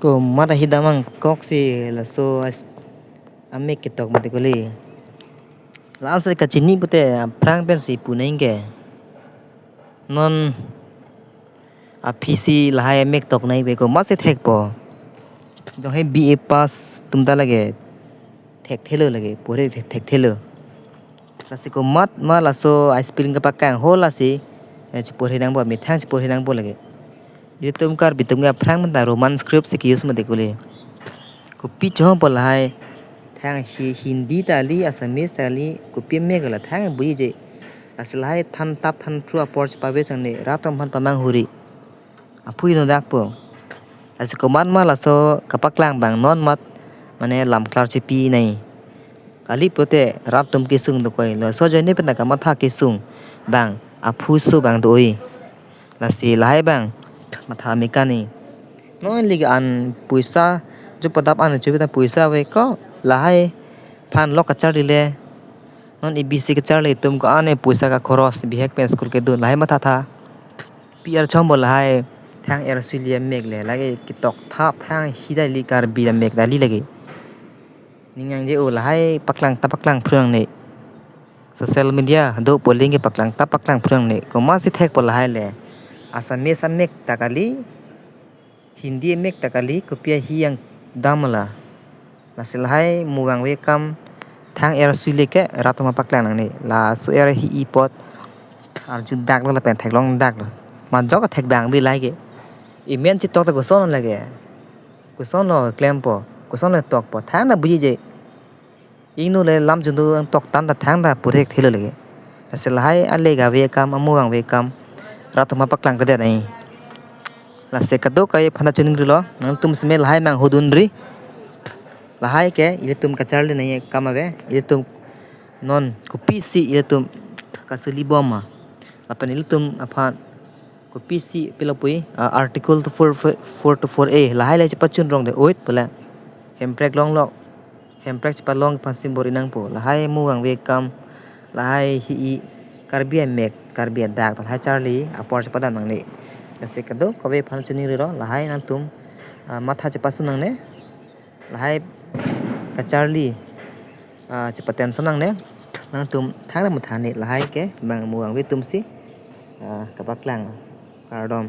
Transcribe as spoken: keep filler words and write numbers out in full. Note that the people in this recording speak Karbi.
Komat ahi damang kok si laso as-, amek ketok mati kuli. Laso kachini pute aphrang pensi puneng ke. Non aphi si lahai amek tok nai be komat si thekpo. Dong he B A pass atum ta lake thekthelo lake, pore thekthelo. Lasi komat ma laso a-spelling kapakang ho lasi, eh, chipore nangpo, methang chipore nangpo lake. Ilitum Karbi atum ke aphrang menta Roman script si ke-use mati kuli. Kopi chompo lahai, thang hi-, Hindi ta kali, Assamese ta kali, kopi amek la thang buji je. Lasi lahai than tap than thru apor chepave sang ne, rat atum aphan pamang huri. Aphu ino dakpo. Lasi komat ma laso kapaklang abang non mat mane lam klar chipi nai. Kali pute rat atum kesung dokoi. Laso ajoine pen ta kamatha kesung abang aphu so abang do-oi. Lasi lahai abang matha mekani. Non ligi an poisa jo padap an jo pita poisa ave ko lahai aphan lok kacharli le. Non A B C kacharli atum ko an poisa kakhoros bihek pen school kedun lahai mathatha. Pi archompo lahai thang er suili amek le lake ketok thap thang hi dali Karbi amek dali lake. Ningjang je o lahai paklang ta paklang phrang ne. Social media do polling ke paklang ta paklang phrang ne. Komat si thekpo lahai le. Assamese amek ta kali, Hindi amek ta kali, kopi ahi yang damla. Lasi lahai mu vangve akam thang er suili ke rat atum apaklang nangne. Laso er hi-i apot arju daklo lapen theklong daklo. Majok thek abang bi lahai ke. Imen chitok ta koson lake. Koson lo klempo, koson lo tokpo. Thang ta buji je. Ingno le lam chundu ang tok tan ta thang ta purek thelo lake. Lasi lahai ale gave akam, amu vangve akam rat atum apaklang kre nai. Lasi kadokave aphan ta chuning rilo, nangtum seme lahai mang hudun ri. Lahai ke ilitum kacharli nai akam ave, ilitum non kopi si ilitum kasuli bom ma. Lapen ilitum aphan kopi si pilo pui, ah, Article two four four two four A lahai le chepachun rong de oit pula. Hemprek longlok, hemprek chepalong aphan simbor inangpo. Lahai mu vangve akam, lahai hi-i Karbi amek, Karbi adak, lahai charli apor chepadam nangne. Lasi kadokave aphan chuning rilo, lahai nangtum, ah, matha chepasun nangne. Lahai kacharli, ah, chepatension nangne. Nangtum thang ta matha ne lahai ke abang mu vangve atum si, ah, kapaklang kardom.